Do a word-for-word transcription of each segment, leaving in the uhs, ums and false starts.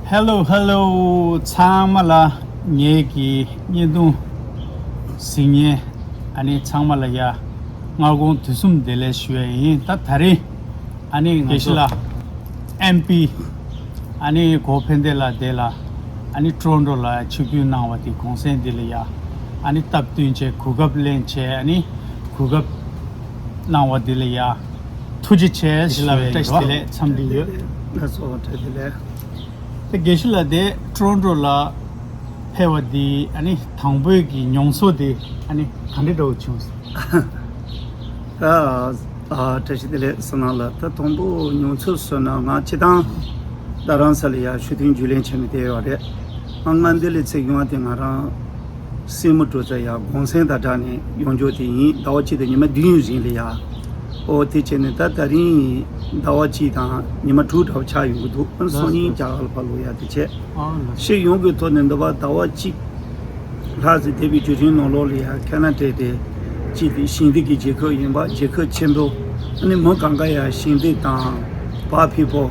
Hello hello, ཚང་མ་ལ་ངེད་ཀྱི་བརྙན་ཐུང་གཟིགས་མཁན་ཨ་ནི་ཚང་མ་ལ་ཡ་སྔ་དགོང་དུས་གསུམ་བདེ་ལེགས་ཞུ་ཡ་ཡིན། ད་ད་རིང་ཨ་ནི་དགེ་བཤེས་ལགས་ཨེམ་པི་ཨ་ནི་གོ་ཕན་བདེ་ལགས་དེ་ལ་ཨ་ནི་ཀྲོ་ཊོ་ལ་ཆིབས་བསྒྱུར་གནང་བ་དེ་གུང་སེང་འདི་ལ་ཡ་ཨ་ནི་སྟབས་བསྟུན་བྱས་གོ་སྐབས་ལེན་བྱས་ཨ་ནི་གོ་སྐབས་གནང་བ་འདི་ལ་ཡ་ཐུགས་རྗེ་ཆེ་ཞེས་ལ་བཀྲ་ཤིས་བདེ་ལེགས་འཚམས་འདྲི་ཡོད། ལགས་སོ་བཀྲ་ཤིས་བདེ་ལེགས། དེ་དགེ་བཤེས་ལགས་དེ་ཀྲོ་ཊོ་ལ་ཕེབས་པ་འདི་ཨ་ནི་དང་པོའི་གི་མྱོང་ཚོར་དེ་ཨ་ནི་ག་འདྲ་འདྲ་བོ་བྱུང་སོང་། ད་ཨ་བཀྲ་ཤིས་བདེ་ལེགས་བསོད་ནམས་ལགས། ད་དང་པོ་མྱོང་ཚོར་ཟེར་ན་ང་སྤྱིར་བཏང་རྡ་རམ་ས་ལ་ཡ་ཞུ་ཐེངས་བརྒྱུད་ལེན་བྱས་ནས་བསྡད་ཡོད་རེད། ང་མངའ་སྡེ་ལ་ཚུར་ཡོང་བ་དེ་ང་རང་སྲིང་མོ་འགྲོ་ས་ཡ་གུང་སེང་དང་སྦྲགས་ནས་ཡོང་རྒྱུ་དེ་ཡིན། ཟླ་བ་གཅིག་དང་ཉི་མ་བདུན་རིང་ལ་ཡ། ཨོ་དེ་བྱས་ནས་ད་ད་རིང་ཟླ་བ་གཅིག་དང་ཉི་མ་དྲུག་འདྲ་བོ་ཆགས་ཡོང་གི་འདུག་ཨ་སང་ཉིན་རྒྱ་གར་ལ་ཕར་ལོག་ཡ་དེ་བྱས། ཨ་ལ། ཤི་ཡོང་གི་ཐོག་ནས་འདི་བ་ཟླ་བ་གཅིག་ལྷག་ཙམ་འདས་པའི་བརྒྱུད་རིམ་ནང་ལོགས་ལ་ཡ་ཁ་ན་ཌའི་དེ་གཅིག་དེ་ཞིང་སྡེ་གི་རྒྱལ་ཁབ་ཡིན་པ། རྒྱལ་ཁབ་ཆེན་པོ་ཨ་ནི་མི་གང་ག་ཡ་ཞིང་སྡེ་དང་བག་ཕེབས་པོ་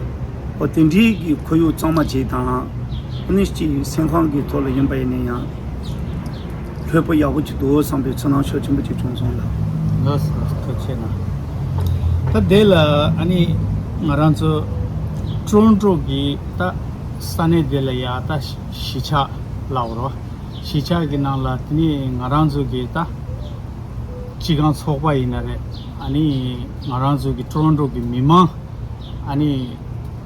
ཨོ་དེ་འདྲའི་གི་ཁོར་ཡུག་གཙང་མ་ཅིག་དང་ཨ་ནི་གཅིག་སེམས་ཁམས་ཀྱི་ཐོག་ལ་ཡིན་པ་ཡིན་ན་ཡང་ལྷོད་པོ་ཡག་པོ་ཅིག་འདུག་བསམ་པའི་ཚོར་སྣང་ཤུགས་ཆེན་པོ་ཅིག་བྱུང་སོང་ལ། ལགས་སོ་ཐུགས་རྗེ་ཆེ་གནང་། ད་དེ་ལ་ཨ་ནི་ང་རང་ཚོ་ཀྲོ་ཊོ་གི་ད་ས་གནས་དེ་ལ་ཡ་ད་གཞིས་ཆགས་ལབ་རོ། གཞིས་ཆགས་ཀྱི་ནང་ལ་དེ་ནི་ང་རང་ཚོ་གི་ད་སྤྱི་ཁང་ཚོགས་པ་ཡིན་ན་རེད། ཨ་ནི་ང་རང་ཚོ་གི་ཀྲོ་ཊོ་གི་མི་མང་ཨ་ནི་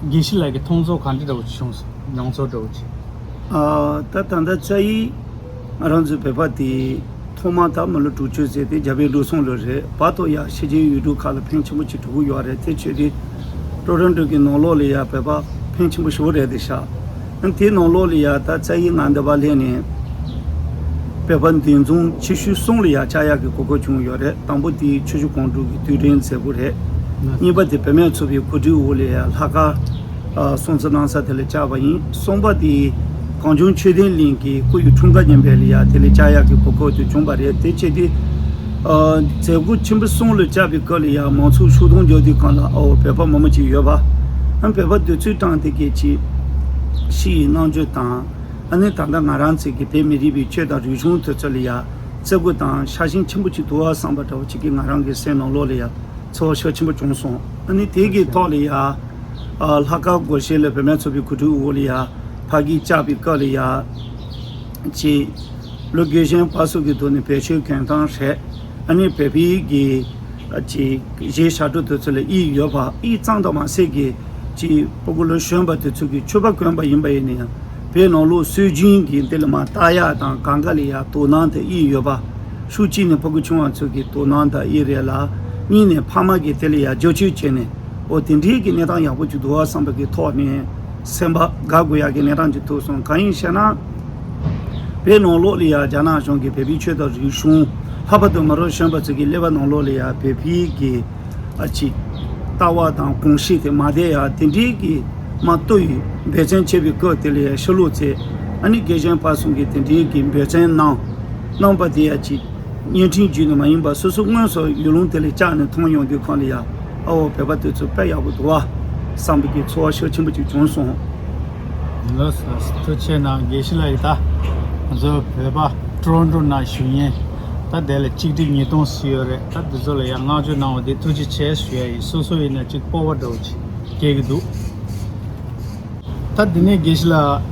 དགེ་བཤེས་ལགས་ཀྱི་མཐོང་ཚོར་ག་འདྲ་འདྲ་བོ་བྱུང་སོང་། མྱོང་ཚོར་འདྲ་བོ་ཅིག་ཨ་ད་ད་ལྟ་རྩ་ཡིག་ང་རང་ཚོའི་བོད་པ་དེ་ཐོག་མ་ད་མི་ལོ་དྲུག་ཅུ་ཟེར་དེ་རྒྱ་བལ་འབྲུག་གསུམ་ལོ་རེད། བར་དུ་ཡ་ཕྱི་རྒྱལ་ཡུལ་གྲུ་ཁག་ལ་ཕན་ཆེན་པོ་ཅིག་གྲུབ་ཀྱི་ཡོད་རེད། དེ་ཆོས་དེ་ཀྲོ་ཊོ་གི་ནང་ལོགས་ལ་ཡ་བོད་པ་ཕན་ཆེན་པོ་ཞིག་རེད་དེ་ཤག་དེའི་ནང་ལོགས་ལ་ཡ་ད་རྩ་ཡིག་ང་འདི་པ་ལྷན་ནས་བོད་པ་འདུ་འཛོམས་ཆེ་ཤོས་གསུམ་ལ་ཡ་བཅར་ཡག་གི་གོ་སྐབས་བྱུང་ཡོད་རེད། དང་པོ་དེ་ཆུ་བཞི་སྒང་དྲུག་གི་དུས་དྲན་མཛད་སྒོ་རེད། གཉིས་པ་དེ་བུད་མེད་ཚོགས་པའི་གོ་སྒྲིག་འོག་ལ་ཡ་ལྷག་དཀར་ཨ་སྲུང་བརྩི་གནང་ས་དེ་ལ་བཅར་བ་ཡིན། གསུམ་པ་དེ་གངས་ལྗོངས་ཆོས་ལྡན་གླིང་གི་སྐུ་ཡི་འཁྲུངས་སྐར་ཉིན་པའི་ལ་ཡ་དེ་ལ་བཅར་ཡག་གི་གོ་སྐབས་དེ་བྱུང་བ་རེད། དེ་བྱས་ཏེ་ཨ་མཛད་སྒོ་ཆེན་པོ་གསུམ་ལ་བཅར་བའི་སྐབས་ལ་ཡ་མང་ཚོགས་ཤོག་སྟོང་བརྒྱབ་དུས་སྒང་ལ་ཨོ་བོད་པ་མང་པོ་ཅིག་ཡོད་པ། ཨ་བོད་པ་དེ་ཚོའི་གྲངས་དེ་གས་ཅིག་ཕྱི་ཡི་རྣམ་འགྱུར་དང་ཨ་ནི་ད་ལྟ་ང་རང་ཚོ་གི་བོད་མི་རིགས་པའི་ཆོས་དང་རིག་གཞུང་དེ་ཚོ་ལ་ཡ་བརྩི་བཀུར་དང་ཤ་ཞེན་ཆེན་པོ་ཅིག་འདུག་བསམ་པ་འདྲ་བོ་ཅིག་གིས་ང་རང་གི་སེམས་ནང་ལོགས་ལ་ཡ་ཚོར་བ་ཤུགས་ཆེན་པོ་བྱུང་སོང་། ཨ་ནི་དེ་གི་ཐོག་ལ་ཡ་ཨ་ལྷག་དཀར་སྒོར་གཞས་ལ་བུད་མེད་ཚོགས་པའི་གོ་སྒྲིག་འོག་ལ་ཡ་ཕ་གིར་བཅར་བའི་སྐབས་ལ་ཡ་ཅིག་ལོ་རྒས་གཞོན་བར་གསུམ་གྱི་ཐོག་ནས་བེད་སྤྱོད་གང་ཐང་རེད། ཨ་ནི་བོད་པའི་གི་ཅིག་གཞས་ཞབས་བྲོ་དེ་ཚོ་ལ་ཡིད་ཡོད་པ་ཡིད་གཙང་དང་མ་ཟད་ཀྱི་ཅིག་སྤུ་གུ་ལོ་གཞོན་པ་དེ་ཚོ་གི་ཕྱུ་པ་གོན་པ་ཡིན་པ་ཡིན་ན་ཡང་བོད་ནང་ལོགས་སྲོལ་རྒྱུན་གྱི་འདི་ལ་མ་ལྟ་ཡག་དང་གང་ག་ལ་ཡ་དོ་སྣང་དང་ཡིད་ཡོད་པ། ཤུགས་གཅིག་ནས་ཕྲུ་གུ་ཆུང་བ་ཚོ་གི་དོ་སྣང་དང་ཡིད་རེ་ལ། གཉིས་ནས་ཕ་མ་གི་དེ་ལ་ཡ་རྒྱབ་སྐྱོར་བྱས་ནས་ཨོ་དེ་འདྲའི་གི་གནས་སྟངས་ཡག་པོ་ཅིག་འདུག་བསམ་པ་གི་ཐོག་ནས་སེམས་པ་དགའ་དགོས་ཡག་གི་གནས་སྟངས་ཅིག་ཐུག་སོང་། གང་ཡིན་ཞེ་ན། བོད་ནང་ལོགས་ལ་ཡ་རྒྱ་ནག་གཞུང་གིས་བོད་པའི་ཆོས་དང་རིག་གཞུང་ལྷག་པར་དུ་མི་རབས་གཞོན་པ་ཚོ་གི་ཀླད་པ་ནང་ལོགས་ལ་ཡ་བོད་པའི་གི་ཨ་ཅིག་ལྟ་བ་དང་གོམས་གཤིས་དེ་མ་བསྡད་ཡ་དེ་འདྲའི་གི་མ་གཏོགས་ཡི་འབད་བརྩོན་བྱས་པའི་སྐབས་དེ་ལ་ཡ་ཕྱི་ལོགས་ཚེ་ཨ་ནི་རྒས་གཞོན་བར་གསུམ་གི་དེ་འདྲའི་གི་འབད་བརྩོན་གནང་གནང་པ་དེ་ཡ་ཅིག་བརྙན་འཕྲིན་བརྒྱུད་ནས་མ་ཡིན་པ་སོ་སོ་དངོས་སུ་ཡུལ་ལུང་དེ་ལ་བཅར་ནས་མཐོང་ཡོང་དུས་སྒང་ལ་ཡ་ཨ་འོ་བོད་པ་དེ་ཚོ་དཔེ་ཡག་པོ་འདུག་བ་བསམ་པའི་གི་ཚོར་བ་ཤུགས་ཆེན་པོ་ཅིག་བྱུང་སོང་། ལགས་སོ། ཐུགས་རྗེ་གནང་། དགེ་བཤེས་ལགས་ཡིན་ད། ང་ཚོ་བོད་པ་ཀྲོ་ཊོ་ནང་བཞུགས་མཁན་ད་དེ་ལ་གཅིག་ཁྲི་ཉིས་སྟོང་ཞིག་ཡོད་རེད། ད་དེ་ཚོ་ལ་ཡང་བསྔགས་བརྗོད་གནང་བ་དེ་ཐུགས་རྗེ་ཆེ་ཞུ་ཡ་ཡིན། སོ་སོ་ཡིན་ན་གཅིག་སྤོབས་པ་འདྲ་བོ་ཅིག་སྐྱེ་གི་འདུག་ད་དེ་ནས་དགེ་བཤེས་ལགས་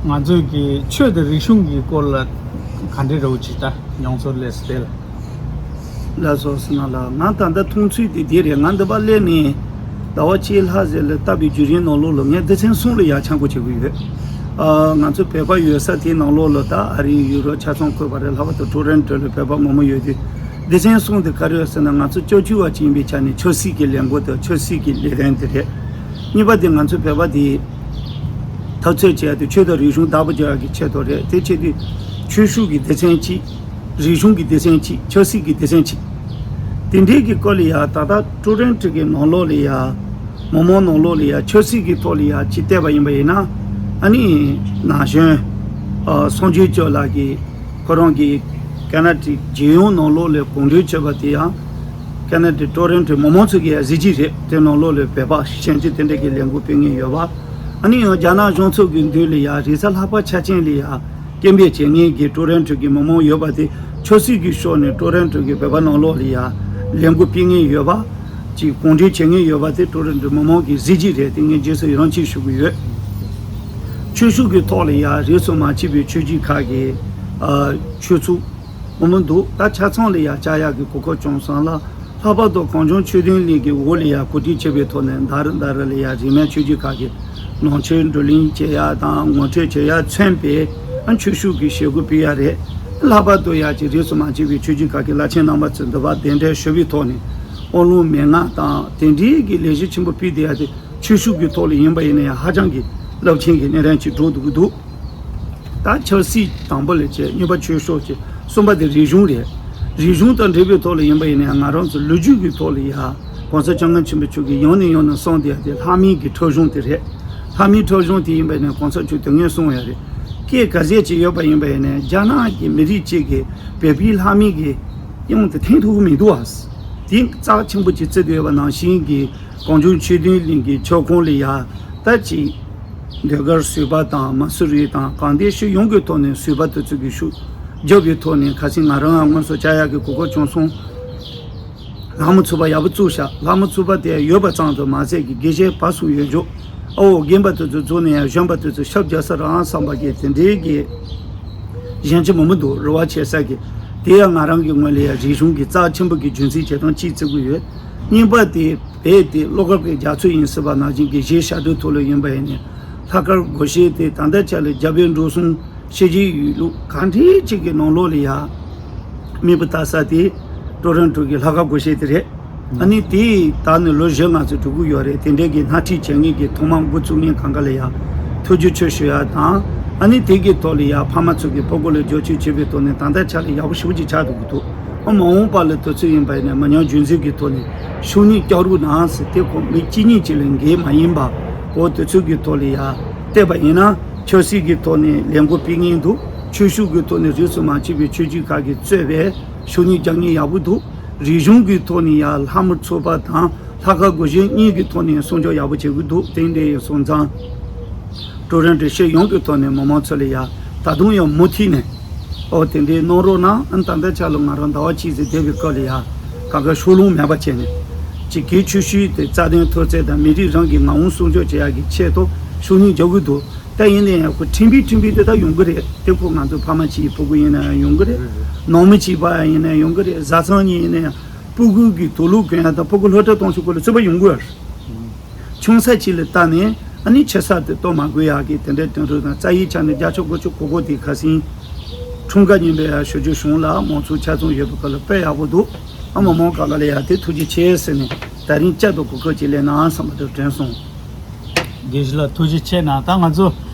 ང་ཚོ་གི་ཆོས་དང་རིག་གཞུང་གི་སྐོར་ལ་ག་འདྲ་འདྲ་བོ་ཅིག་ད་མྱོང་ཚོར་སླེབས་སོང་དེ་ལ། ལགས་སོ་བསོད་ནམས་ལགས། ང་ད་ལྟ་མཐོང་ཚུལ་དེ་འདི་རེད། ང་འདི་པར་སླེབས་ནས་ཟླ་བ་གཅིག་ལྷག་ཙམ་ལ་བཏབ་པའི་བརྒྱུད་རིམ་ནང་ལོགས་ལ་ངས་སྡེ་ཚན་གསུམ་ལ་ཡར་ཆ་བགོས་བྱེད་ཀྱི་ཡོད། ཨ་ང་ཚོ་བོད་པ་ཡོད་ས་དེའི་ནང་ལོགས་ལ་ད་ཨ་རི་ཡུ་རོབ་ཆ་ཚང་བཀོད་པ་རེད། ལྷག་པར་དུ་ཊོ་རོན་ཊོ་ལ་བོད་པ་མང་པོ་ཡོད་དུས་སྡེ་ཚན་གསུམ་དེ་ག་རེ་ཡོད་ཟེར་ན་ང་ཚོ་སྐྱབས་བཅོལ་བ་ཅིག་ཡིན་པའི་ཆ་ནས་ཆབ་སྲིད་ཀྱི་ལས་འགུལ་དང་ཆབ་སྲིད་ཀྱི་ལས་དོན་དེ་རེད། གཉིས་པ་དེ་ང་ཚོ་བོད་པ་དེ་འཐབ་རྩོད་བྱས་ཏེ་ཆོས་དང་རིག་གཞུང་བདག་པོ་རྒྱག་ཡག་གི་ཆེད་དུ་རེད། དེ་ཆེད་དུ་ཆོས་ཞུགས་ཀྱི་སྡེ་ཚན་གཅིག་རིག་གཞུང་གི་སྡེ་ཚན་གཅིག་ཆབ་སྲིད་ཀྱི་སྡེ་ཚན་གཅིག་དེ་འདྲའི་གི་སྐོར་ལ་ཡ་ད་ལྟ་ཊོ་རོན་ཊོ་གི་ནང་ལོགས་ལ་ཡ་མི་མང་ནང་ལོགས་ལ་ཡ་ཆབ་སྲིད་ཀྱི་ཐོག་ལ་ཡ་ཅིག་བལྟས་པ་ཡིན་པ་ཡིན་ན་ཨ་ནི་ན་གཞོན་ཨ་སངས་རྒྱས་སྐྱབས་ལགས་ཀྱིས་ཁོ་རང་གི་ཁ་ན་ཌའི་རྒྱལ་ཡོངས་ནང་ལོགས་ལ་གོམ་བགྲོད་བྱས་པ་དེ་ཡང་ཁ་ན་ཌའི་ཊོ་རོན་ཊོའི་མི་མང་ཚོ་གིས་ཡ་གཟིགས་ཀྱི་རེད། དེ་ནང་ལོགས་ལ་བོད་པ་གཞོན་སྐྱེས་དེ་འདྲ་གི་ལས་འགུལ་སྤེལ་མཁན་ཡོད་པ། ཨ་ནི་ཡང་རྒྱ་ནག་གཞུང་ཚབ་ཀྱི་མདུན་ལ་ཡ་རེས་གཟའ་ལྷག་པ་ཆ་ཅན་ལ་ཡ་སྐད་འབོད་བྱེད་མཁན་གྱི་ཀྲོ་རོན་ཀྲོ་གི་མི་མང་ཡོད་པ་དེ་ཆབ་སྲིད་ཀྱི་ཕྱོགས་ནས་ཀྲོ་རོན་ཀྲོ་གི་བོད་པ་ནང་ལོགས་ལ་ཡ་ལས་འགུལ་སྤེལ་མཁན་ཡོད་པ། ཅིག་གུང་ཁྲན་བྱེད་མཁན་ཡོད་པ་དེ་ཀྲོ་རོན་ཀྲོ་མི་མང་གི་གཟི་བརྗིད་རེད། དེ་ངས་རྗེས་སུ་ཡི་རང་ཅིག་ཞུ་གི་ཡོད། ཆོས་ཕྱོགས་ཀྱི་ཐོག་ལ་ཡ་རིས་སུ་མ་ཆད་པའི་ཆོས་བརྒྱུད་ཁག་གི་ཨ་ཆོས་ཚོགས་འོ་མི་འདུག་ད་ཆ་ཚང་ལ་ཡ་བཅར་ཡག་གི་གོ་སྐབས་བྱུང་སོང་ལ། ལྷག་པར་དུ་གངས་ལྗོངས་ཆོས་ལྡན་གླིང་གི་འོག་ལ་ཡ་གོ་སྒྲིག་བྱས་པའི་ཐོག་ནས་ཟླ་རེ་ཟླ་རེ་ལ་ཡ་རིས་མེད་ཆོས་བརྒྱུད་ཁག་གི་ནང་ཆོས་བགྲོ་གླེང་བྱེད་ཡ་དང་ངོ་སྤྲོད་བྱེད་ཡ་མཚོན་པའི་ཨ་ཆོས་ཕྱོགས་ཀྱི་བྱེད་སྒོ་སྤེལ་ཡ་རེད། ལྷག་པར་དུ་ཡ་ཅིག་རིས་སུ་མ་ཆད་པའི་ཆོས་བརྒྱུད་ཁག་གི་བླ་ཆེན་རྣམ་པ་ཚོས་འདི་བར་གདན་འདྲེན་ཞུས་པའི་ཐོག་ནས་དབུ་ལུང་མན་ངག་དང་དེ་འདྲའི་གི་ལས་གཞི་ཆེན་པོ་སྤེལ་བསྡད་ཡ་དེ་ཆོས་ཕྱོགས་ཀྱི་ཐོག་ལ་ཡིན་པ་ཡིན་ན་ཡང་ཧ་ཅང་གི་རླབས་ཆེན་གྱི་གནས་རིམ་ཅིག་འགྲོ་འདུག་གི་འདུག་ད་ཆབ་སྲིད་དང་པོ་ལ་བྱས། གཉིས་པ་ཆོས་ཕྱོགས་ཀྱི། གསུམ་པ་དེ་རིག་གཞུང་རེད། རིག་གཞུང་དང་འབྲེལ་བའི་ཐོག་ལ་ཡིན་པ་ཡིན་ན་ཡང་ང་རང་ཚོ་ལོ་རྒྱུས་ཀྱི་ཐོག་ལ་ཡ་༸གོང་ས་༸སྐྱབས་མགོན་ཆེན་པོ་མཆོག་གིས་ཡང་ནས་ཡང་ནས་གསུངས་བསྡད་ཡ་དེ་ལྷ་མིའི་གི་ཁྲིད་གཞུང་དེ་རེད། ལྷ་མིའི་ཁྲིད་གཞུང་དེ་ཡིན་པ་ཡིན་ན་༸གོང་ས་མཆོག་དེ་སྔོན་གསུངས་ཡ་རེད། སྐད་ག་ཚད་ཅིག་ཡོད་པ་ཡིན་པ་ཡིན་ན་རྒྱ་ནག་གི་མི་རིགས་གཅིག་གི་བོད་པའི་ལྷ་མི་གི་དབྱངས་དེ་འཐེན་ཐུབ་ཀྱི་མི་འདུག་ཨ། དེ་རྩ་ཆེན་པོ་ཅིག་བརྩི་བསྡད་ཡོད་པ་ནང་བཞིན་གྱི་གངས་ལྗོངས་ཆོས་ལྡན་གླིང་གི་ཁྲིད་གཞུང་ལ་ཡ་ད་ཅིག་ཟློས་གར་བཟོས་པ་དང་མ་སུ་རི་དང་གང་དེ་ཕྱོགས་ཡོངས་ཀྱི་ཐོག་ནས་བཟོས་པ་དེ་ཚོ་གི་ཤུགས་རྒྱབ་པའི་ཐོག་ནས་ཁ་སང་ང་རང་ཡང་དངོས་སུ་བཅར་ཡག་གི་གོ་སྐབས་བྱུང་སོང་། ལྷ་མོ་ཚོགས་པ་ཡག་པོ་བཙུགས་ཤག་ལྷ་མོ་ཚོགས་པ་དེ་ཡོད་པ་ཙམ་དུ་མ་ཟད་ཀྱི་དགེ་བཤེས་བར་གསུམ་ཡོད་འཇོག་ཨོ་རྒན་པ་དེ་ཚོ་རྫོགས་ནས་ཡང་གཞོན་པ་དེ་ཚོ་ཞབས་རྒྱག་ས་རང་བསམ་པ་གི་དེ་འདྲའི་གི་གཞན་ཅི་མང་པོ་འདུག་རེ་བ་བྱེད་ས་གི། དེ་ཡང་ང་རང་གི་ངོས་ལ་ཡང་རིག་གཞུང་གི་རྩ་ཆེན་པོ་གི་རྒྱུན་འཛིན་བྱེད་སྟངས་གཅིག་བརྩི་གི་ཡོད། གཉིས་པ་དེ་རྦད་དེ་བློ་དཀར་གྱི་རྒྱ་མཚོ་ཡིན་སྲིད་པ་ནང་བཞིན་གྱི་གཞས་ཞབས་བྲོའི་ཐོག་ལ་ཡིན་པ་ཡིན་ནའི་ལྷག་དཀར་སྒོར་གཞས་དེ་ད་ལྟ་ཆ་ལ་རྒྱ་བལ་འབྲུག་གསུམ་ཕྱི་རྒྱལ་ཡུལ་ལུགས་གང་འདྲའི་ཅིག་གི་ནང་ལོགས་ལ་ཡ་མེད་པ་ལྟ་ས་དེ་ཀྲོ་རོན་ཀྲོ་གི་ལྷག་དཀར་སྒོར་གཞས་དེ་རེད། ཨ་ནི་དེ་ད་ནི་ལོ་བཞི་ལྔ་ཙམ་འགྲོ་གི་ཡོད་རེད། དེ་འདྲའི་གི་སྣེ་ཁྲིད་བྱེད་མཁན་གྱི་ཐོག་མ་འགོ་བཙུགས་མཁན་གང་ག་ལ་ཡ་ཐུགས་རྗེ་ཆེ་ཞུ་ཡ་དང་། ཨ་ནི་དེ་གི་ཐོག་ལ་ཡ་ཕ་མ་ཚོ་གི་ཕྲུ་གུ་ལ་རྒྱབ་སྐྱོར་བྱེད་པའི་ཐོག་ནས་ད་ལྟ་ཆ་ལ་ཡག་པོ་ཞེ་པོ་ཅིག་ཆགས་འགྲོ་གི་འདུག་ཨ་མ་འོངས་པ་ལ་དུས་ཚོད་ཡིན་པ་ཡིན་ན་མི་ཉམས་རྒྱུན་འཛིན་གྱི་ཐོག་ནས་ཤུགས་སྣོན་རྒྱག་རོགས་གནང་ཟེར། དེ་ཁོ་མི་གཅིག་གཉིས་ཅིག་ལ་འགན་མ་ཡིན་པ་གོ་དུས་ཚོད་ཀྱི་ཐོག་ལ་ཡ་བལྟས་པ་ཡིན་ན་ཆབ་སྲིད་ཀྱི་ཐོག་ནས་ལས་འགུལ་སྤེལ་མཁན་འདུག་ཆོས་ཕྱོགས་ཀྱི་ཐོག་ནས་རིས་སུ་མ་ཆད་པའི་ཆོས་བརྒྱུད་ཁག་གིས་གཙོས་པའི་ཤུགས་སྣོན་རྒྱག་མཁན་ཡག་པོ་འདུག་རིག་གཞུང་གི་ཐོག་ནས་ཡ་ལྷ་མོ་ཚོགས་པ་དང་ལྷག་དཀར་སྒོར་གཞས་གཉིས་ཀྱི་ཐོག་ནས་སྲུང་སྐྱོབ་ཡག་པོ་བྱེད་དགོས་འདུག་དེ་འདྲ་ཡིན་སོང་ཙང་། ཀྲོ་རོན་ཀྲོ་ཕྱོགས་ཡོངས་ཀྱི་ཐོག་ནས་མི་མང་ཚོ་ལ་ཡ་ད་དུང་ཡང་མུ་མཐུད་ནས་ཨོ་དེ་འདྲའི་གནང་རོགས་གནང་། ཨ་ནི་ད་ལྟ་ཆ་ལ་ང་རང་ཟླ་བ་གཅིག་ཙམ་བསྡད་པའི་སྐབས་ལ་ཡ་གང་ག་ཕྱོགས་ལྷུང་མེད་པ་བྱས་ནས་ཅིག་གི་ཆོས་ཕྱོགས་དེ་རྩ་དོན་ཐོག་བརྩེགས་དང་མི་རིགས་རང་གི་ངང་དབང་སྲུང་སྐྱོབ་བྱེད་ཡག་གི་ཆེད་དུ་ཤུགས་སྣོན་རྒྱག་གི་འདུག་ད་ཡིན་ན་ཡང་ཁོ་ཁྲིམས་པའི་ཁྲིམས་པའི་དེ་ད་ཡོང་གི་རེད། དེ་ཁོ་ང་ཚོ་ཕ་མ་གཅིག་གི་ཕྲུ་གུ་ཡིན་ན་ཡང་ཡོང་གི་རེད། ནང་མི་གཅིག་པ་ཡིན་ན་ཡང་ཡོང་གི་རེད། བཟའ་ཚང་གཉིས་ཡིན་ན་ཡང་ཕྲུ་གུ་གི་དུག་ལོག་གོན་ཡ་དང་ཕྲུ་གུ་སློབ་གྲྭ་གཏོང་ཆོག་གོ་ལ་རྩོད་པ་ཡོང་གི་རེད། ཆུང་ས་གཅིག་ལ་བལྟས་ནས་ཨ་ནི་ཆེ་ས་དེ་གཏོང་མ་དགོས་ཡག་གི་དེ་འདྲའི་དོན་དུ་དང་རྩ་ཡི་ཆ་ནས་བརྒྱ་ཆ་དགུ་བཅུ་གོ་གོ་དེ་ཁ་སང་འཁྲུངས་སྐར་ཉིན་པའི་ཞུ་རྒྱུ་བྱུང་ལ་མང་ཚོགས་ཆ་ཚང་ཡོད་པའི་སྐབས་ལ་དཔེ་ཡག་པོ་འདུག་ཨ་མ་མང་ག་ལ་ལ་ཡ་དེ་ཐུགས་རྗེ་ཆེ་ཟེར་ནས་ད་རིང་བསྐྱར་དུ་གོ་སྐབས་ཅིག་ལེན་ནའང་བསམ་པ་དེ་དྲན་སོང་། དགེ་བཤེས་ལགས་ཐུགས་རྗེ་ཆེ་གནང་། ད་ང་ཚོ་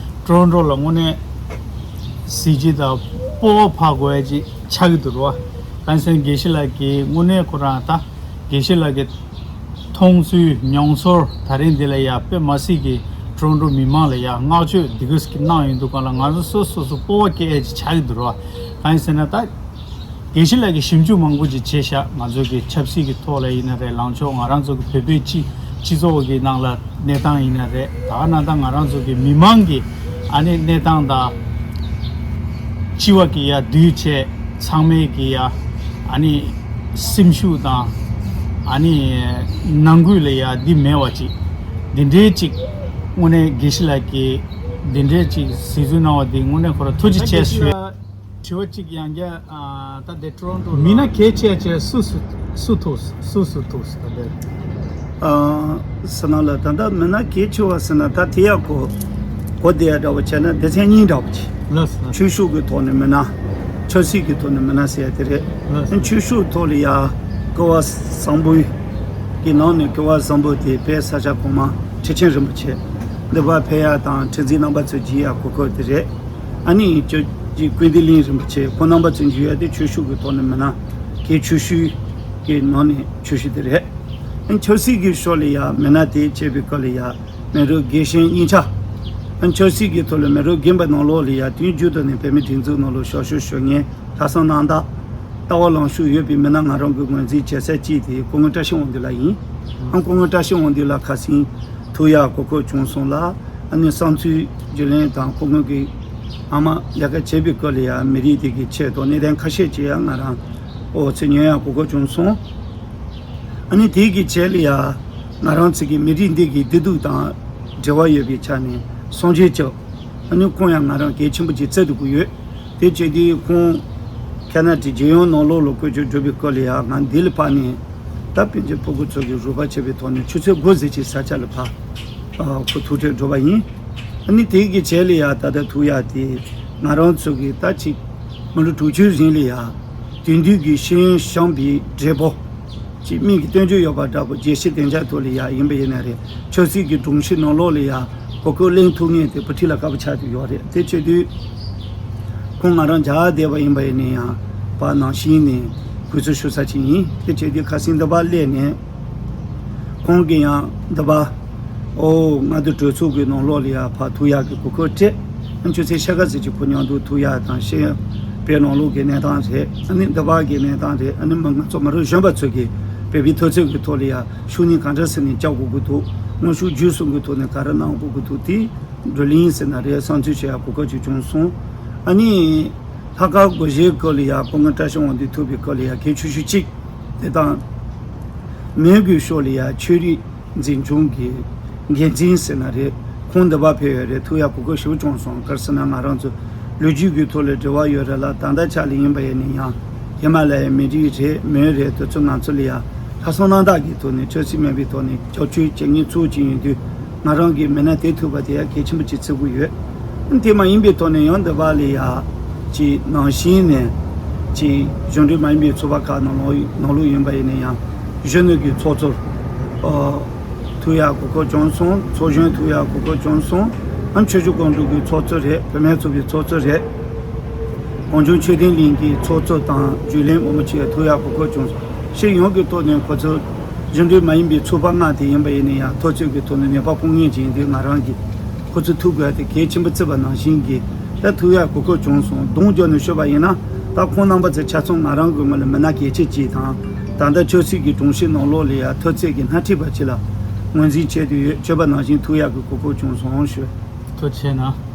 ཀྲོ་རོན་ཀྲོ་ལ་དངོས་གནས་གཟི་བརྗིད་དང་སྤོབས་པ་འཕར་དགོས་ཡ་ཅིག་ཆགས་ཀྱི་འདུག་རོ། གང་ཟེར་དགེ་བཤེས་ལགས་ཀྱིས་དངོས་གནས་ཁོ་རང་ད་དགེ་བཤེས་ལགས་ཀྱི་མཐོང་ཚུལ་མྱོང་ཚོར་ད་རིང་འདི་ལ་ཡ་དཔེ་མ་སྲིད་ཀྱི་ཀྲོ་རོན་ཀྲོ་མི་མང་ལ་ཡ་བསྔགས་བརྗོད་འདི་ག་ཟིག་གནང་ཡོང་དུས་སྒང་ལ་ང་ཚོ་སོ་སོ་སོ་སོ་སྤོབས་པ་སྐྱེ་ཡ་ཅིག་ཆགས་ཀྱི་འདུག་རོ། གང་ཡིན་ཟེར་ན་ད། དགེ་བཤེས་ལགས་ཀྱིས་ཞིབ་འཇུག་མང་པོ་ཅིག་བྱས་ཤག་ང་ཚོ་གི་ཆབ་སྲིད་ཀྱི་ཐོག་ལ་ཡིན་ན་རེད། ལངས་ཕྱོགས་ང་རང་ཚོ་གི་བོད་པའི་སྤྱི་སྤྱི་ཚོགས་ཀྱི་ནང་ལ་གནས་སྟངས་ཡིན་ན་རེད། ད་ག་ནང་ད་ང་རང་ཚོ་གི་མི་མང་གི་ཨ་ནི་གནས་སྟངས་དང་སྤྱི་བ་གི་ཡ་འདུས་བྱས་ཚང་མའི་གི་ཡ་ཨ་ནི་སེམས་ཤུགས་དང་ཨ་ནི་ནང་ཁུལ་ལ་ཡ་འདི་མེད་པ་ཅིག་འདི་འདྲའི་ཅིག་དངོས་གནས་དགེ་བཤེས་ལགས་ཀྱིས་འདི་འདྲའི་ཅིག་གཟིགས་ཚུལ་གནང་བ་འདི་དངོས་གནས་ཁོ་ར་ཐུགས་རྗེ་ཆེ་ཞུ། དྲི་བ་གཅིག་ཡང་བསྐྱར། ཨ། ད་དེ་ཀྲོ་རོན་ཀྲོ་མི་སྣ་གལ་ཆེ་ཆེ་སུ་སུ་སུ་ཐུག་སུ་སུ་ཐུག་ད་དེ། ཨ། ཟེར་ན་ལ་ད་ལྟ་མི་སྣ་གལ་ཆེ་བ་ཟེར་ན་ད་དེ་ཡག་གོ་གོ་བདེ་ཡ་འདྲ་བ་བྱས་ན་སྡེ་ཚན་གཉིས་འདྲ་བ་ཅིག་ལགས་སོ། ཆོས་ཕྱོགས་ཀྱི་ཐོག་ནས་མི་སྣ། ཆབ་སྲིད་ཀྱི་ཐོག་ནས་མི་སྣ་ཟེར་ཡ་དེ་རེད། ལགས་སོ། ཆོས་ཕྱོགས་ཐོག་ལ་ཡ་ཀུན་དགའ་བཟང་པོ་གི་ནང་ནས་ཀུན་དགའ་བཟང་པོ་དེ་དཔལ་ས་སྐྱ་གོང་མ་ཁྲི་ཆེན་རིན་པོ་ཆེ་འདི་པ་ཕེབས་ཡ་དང་ཁྲི་འཛིན་རྣམ་པ་ཚོ་བརྒྱུད་ཡ་གོ་སྐབས་དེ་རེད། ཨ་ནི་ཅོ་ཅི་ཀུན་བདེ་གླིང་རིན་པོ་ཆེ་ཁོང་རྣམ་པ་ཚོ་འཇུ་ཡ་དེ་ཆོས་ཕྱོགས་ཀྱི་ཐོག་ནས་མིན་ན་གལ་ཆེ་ཤོས་ཀྱི་ནང་ནས་ཆེ་ཤོས་དེ་རེད། ཨ་ནི་ཆབ་སྲིད་ཀྱི་ཕྱོགས་ལ་ཡ་མི་སྣ་དེ་བྱས་པའི་སྐབས་ལ་ཡ་མེ་རོ་དགེ་བཤེས་གཉིས་ཆ། ཨ་ནི་ཆབ་སྲིད་ཀྱི་ཐོག་ལ་མེ་རོ་རྒན་པ་ནང་ལོགས་ལ་ཡ་དུས་རྒྱུན་དུ་ནས་བོད་མི་སྒྲིག་འཛུགས་ནང་ལོགས་ཞབས་ཞུ་ཞུ་མཁན་ལྷག་བསམ་རྣམ་དག་ལྟ་བ་ལངས་ཕྱོགས་ཡོད་པའི་མི་སྣ་ང་རང་གི་ངོས་འཛིན་བྱེད་ས་གཅིག་དེ་སྐུ་ངོ་བཀྲ་ཤིས་དབང་འདུས་ལགས་ཡིན། ཨ་ནི་སྐུ་ངོ་བཀྲ་ཤིས་དབང་འདུས་ལགས་ཁ་སང་ཐུག་ཡ་གོ་སྐབས་བྱུང་སོང་ལ། ཨ་ནི་བསམ་ཚུལ་བརྗེ་ལེན་དང་ཁོ་ངོས་ཀྱི་ཨ་མ་ལས་ཀ་བྱེད་པའི་སྐོར་ལ་ཡང་མི་རིགས་དེ་གི་ཆེད་དུ་གནད་དོན་ཁ་ཤས་ཅིག་ཡང་ང་རང་ཨོ་ཚོས་ཉན་ཡག་གོ་སྐབས་བྱུང་སོང་། ཨ་ནི་དེ་གི་རྗེས་ལ་ཡང་ང་རང་ཚོ་གི་མི་རིགས་འདི་གི་བདེ་སྡུག་དང་འབྲེལ་བ་ཡོད་པའི་ཆ་ནས་སངས་རྒྱས་ཀྱི་ཨ་ནི་ཁོང་ཡང་ང་རང་གལ་ཆེན་པོ་ཅིག་བརྩི་འདུག་གི་ཡོད། དེ་བྱས་དུས་ཁོང་ཁ་ན་ཌའི་རྒྱལ་ཡོངས་ནང་ལོགས་ལ་བཀོལ་སྤྱོད་འགྲོ་བའི་སྐོར་ལ་ཡང་ང་འདི་ལ་ཕར་ནས་ད་སྤུན་མཆེད་སྤུ་གུ་ཚོ་གི་རོགས་པ་བྱེད་པའི་ཐོག་ནས་ཆུ་ཚོད་དགུ་ཙམ་ཅིག་ས་ཆ་ལ་ཕར་ཨ་ཁོ་ཐུག་འཕྲད་འགྲོ་བ་ཡིན། ཨ་ནི་དེ་གི་རྗེས་ལ་ཡང་ད་ལྟ་ཐུག་ཡག་དེ་ང་རང་ཚོ་གི་ད་ཅིག་མི་ལོ་དྲུག་ཅུའི་རིང་ལ་ཡང་དེང་དུས་ཀྱི་ཤེས་ཡོན་སྦྱངས་པའི་བགྲེས་པོ། ཅིག་མིག་གིས་སྟོན་རྒྱུ་ཡོད་པ་འདྲ་པོ་རྒྱལ་སྤྱི་བདེ་འཇགས་ཐོག་ལ་ཡ་ཡིན་པ་ཡིན་ན་རེད། ཆབ་སྲིད་ཀྱི་སྒྲོམ་གཞི་ནང་ལོགས་ལ་ཡ་གོ་སྐབས་ལེན་ཐུབ་མཁན་དེ་བུ་ཁྲིད་ལ་དཀའ་པོ་ཆགས་ཀྱི་ཡོད་རེད། དེ་བྱེད་དུས་ཁོང་ང་རང་རྒྱ་གར་བསྡད་པ་ཡིན་པ་ཡིན་ན་ཡང་ཕར་ནང་བཞིན་ནས་གུས་བརྩི་ཞུ་ས་ཅིག་ཡིན། དེ་བྱེད་དུས་ཁ་སང་འདི་པར་སླེབས་ནས་ཁོང་གིས་ཡང་འདི་པར་ཨོ་མངའ་སྡེ་གྲོས་ཚོགས་ཀྱི་ནང་ལོགས་ལ་ཡ་ཕར་ཐུག་ཡག་གི་གོ་སྐབས་སྤྲད། ཨ་ནི་ཆུ་ཚོད་ཕྱེད་ཀ་ཙམ་ཅིག་ཁོ་མཉམ་དུ་ཐུག་ཡག་དང་ཤེས་ཡོན་བོད་ནང་ལོགས་ཀྱི་གནས་སྟངས་རེད། ཨ་ནི་འདི་པར་གྱི་གནས་སྟངས་རེད། ཨ་ནི་མི་ང་ཚོ་མི་རབས་གཞོན་པ་ཚོ་གིས་བོད་པའི་འཐབ་རྩོད་ཀྱི་ཐོག་ལ་ཡ་ཤུགས་སྣོན་ག་འདྲ་ཟེར་ནས་རྒྱག་དགོས་ཀྱི་འདུག་དངོས་ཤུགས་བརྒྱུད་གསུམ་གྱི་ཐོག་ནས་ག་རེ་གནང་དགོས་ཀྱི་འདུག་དེ་བགྲོ་གླེང་ཟེར་ན་རེད། བསམ་ཚུལ་བཤད་ཡག་གོ་སྐབས་ཅིག་བྱུང་སོང་། ཨ་ནི་ལྷག་དཀར་སྒོར་གཞས་སྐོར་ལ་ཡ་སྐུ་ངོ་བཀྲ་ཤིས་དབང་འདུས་ཐུག་པའི་སྐོར་ལ་ཡ་གལ་ཆེ་ཤོས་གཅིག་དེ་དང་། མོན་གྱི་ཕྱོགས་ལ་ཡ་ཆོས་རིག་འཛིན་སྐྱོང་གི་འགན་འཛིན་ཟེར་ན་རེད། ཁོང་འདི་པར་ཕེབས་ཡོད་རེད། ཐུག་ཡག་གོ་སྐབས་ཞེ་པོ་བྱུང་སོང་། ག་རེ་ཟེར་ན་ང་རང་ཚོ་ལོ་རྒྱུས་ཀྱི་ཐོག་ལ་འབྲེལ་བ་ཡོད་རེད་ལ། ད་ལྟ་ཆ་ལ་ཡིན་པ་ཡིན་ན་ཡང་ཧི་མ་ལ་ཡའི་མི་རིགས་རེད། མོན་རེད། དེ་ཚོ་ང་ཚོ་ལ་ཡ་ལྷག་བསམ་རྣམ་དག་གི་ཐོག་ནས་ཆབ་སྲིད་མེད་པའི་ཐོག་ནས་རྒྱབ་སྐྱོར་བྱེད་མཁན་ཚོ་ཅིག་ཡིན་དུས་ང་རང་གིས་མི་སྣ་དེ་ཐུག་པ་དེ་ཡ་གལ་ཆེན་པོ་ཅིག་བརྩི་གི་ཡོད། དེ་མ་ཡིན་པའི་ཐོག་ནས་ཡང་འདི་པར་ལ་ཡ་ཅིག་ནང་བཞིན་ནས་ཅིག་གཞུང་འབྲེལ་མ་ཡིན་པའི་ཚོགས་པ་ཁག་ནང་ལོགས་ནང་ལོགས་ཡིན་པ་ཡིན་ན་ཡང་གཞོན་ནུ་གི་ཚོགས་གཙོར་ཨ་ཐུག་ཡག་གོ་སྐབས་བྱུང་སོང་། ཚོགས་གཞོན་ཐུག་ཡག་གོ་སྐབས་བྱུང་སོང་། ཨ་ཆོས་བརྒྱུད་སྒང་དྲུག་གི་ཚོགས་གཙོ་རེད། བུད་མེད་ཚོགས་པའི་ཚོགས་གཙོ་རེད། གངས་ལྗོངས་ཆོས་ལྡན་གླིང་གི་ཚོགས་གཙོ་དང་རྒྱུན་ལས་མང་པོ་ཅིག་ཐུག་ཡག་གོ་སྐབས་བྱུང་སོང་། སྤྱི་ཡོངས་ཀྱི་ཐོག་ནས་ཁོ་ཚོ་གཞུང་འབྲེལ་མ་ཡིན་པའི་ཚོགས་པ་ལྔ་དེ་ཡིན་པ་ཡིན་ན་ཡང་འཐབ་རྩོད་ཀྱི་ཐོག་ནས་ནུས་པ་སྤུངས་མཁན་ཅིག་ཡིན་དུས་ང་རང་གིས་ཁོ་ཚོ་ཐུག་དགོས་དེ་གལ་ཆེན་པོ་བརྩིས་པ་ནང་བཞིན་གྱི་ད་ཐུག་ཡག་གོ་སྐབས་བྱུང་སོང་། གདོང་བརྒྱབ་ནས་ཤོད་པ་ཡིན་ན་ད་ཁོང་རྣམ་པ་ཚོ་ཆ་ཚང་ང་རང་གི་ངོས་ལ་མི་སྣ་གལ་ཆེ་ཅིག་དང་ད་ལྟ་ཆབ་སྲིད་ཀྱི་སྒྲོམ་གཞི་ནང་ལོགས་ལ་ཡང་འཐབ་རྩོད་ཀྱི་སྣེ་ཁྲིད་པ་ཅིག་ལ་ངོས་འཛིན་བྱས་ཏེ་ཡོད། བརྗོད་པ་ནང་བཞིན་ཐུག་ཡག་གི་གོ་སྐབས་བྱུང་སོང་ཞུ། ཐུགས་རྗེ་གནང་།